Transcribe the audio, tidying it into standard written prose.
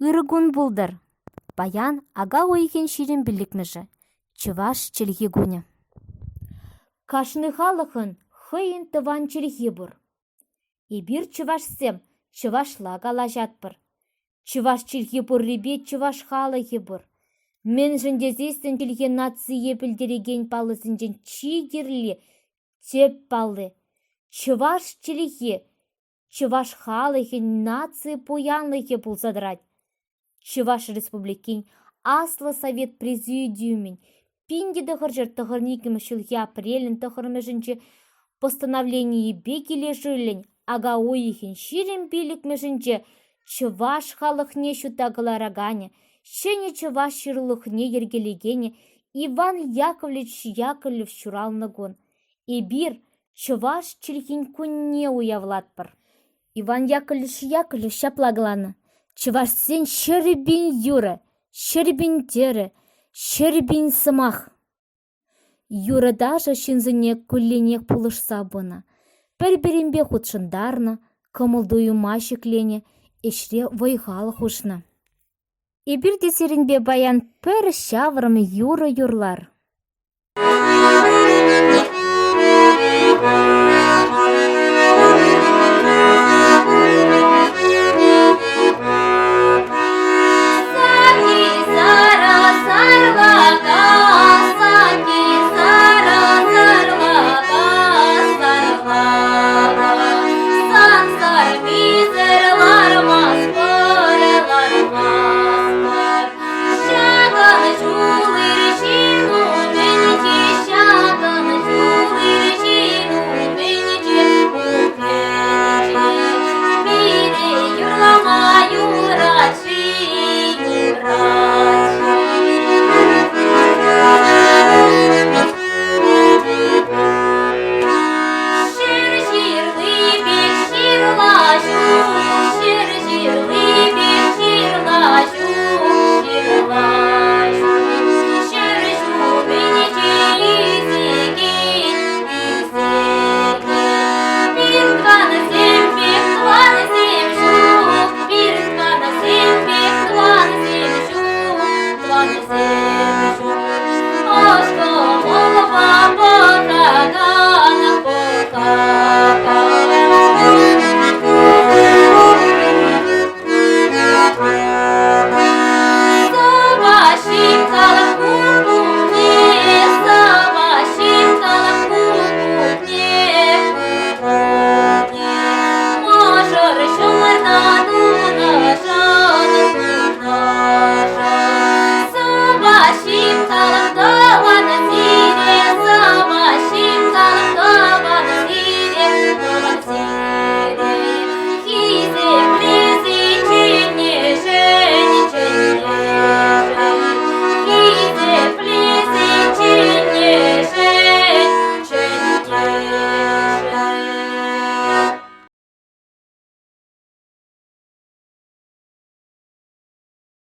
Ырӑ кун пултӑр! Паян ака уйӑхӗн 25-мӗшӗ, Чӑваш чӗлхи кунӗ. Кашни халӑхӑн хӑйӗн тӑван чӗлхи пур. Эпир, чӑвашсем, чӑвашла калаҫатпӑр. Чӑваш чӗлхи пуррипе чӑваш халӑхӗ пур. Мӗншӗн тесессӗн чӗлхе нацие пӗлтерекен паллӑсенчен чи кирли, тӗп палли – чӑваш чӗлхи чӑваш халӑхӗн наци пуянлӑхӗ пулса тӑрать. Чӑваш Республикин Аслӑ Совет Президиумӗн 1992 ҫулхи апрелӗн 9-мӗшӗнчи постановленийӗпе килӗшӳллӗн ака уйӑхӗн 25-мӗшӗнче чӑваш халӑхне ҫутта кӑлараканӗ, ҫӗнӗ чӑваш ҫырулӑхне йӗркелекенӗ Иван Яковлевич Яковлев ҫуралнӑ кун. Эпир Чӑваш чӗлхин кунне уявлатпӑр. Иван Яковлевич Яковлев ҫапла каланӑ: Чӑвашсен 100 000 юрӑ, 100 000 тӗрӗ, 100 000 сӑмах. Юрӑ-ташӑ ҫынсене кулленех пулӑшса пынӑ, пӗр-пӗринпе хутшӑнтарнӑ, кӑмӑл-туйӑма ҫӗкленӗ, ӗҫре вӑй-хал хушнӑ. Эпир те сирӗнпе паян пӗр ҫаврӑм юрӑ юрлар.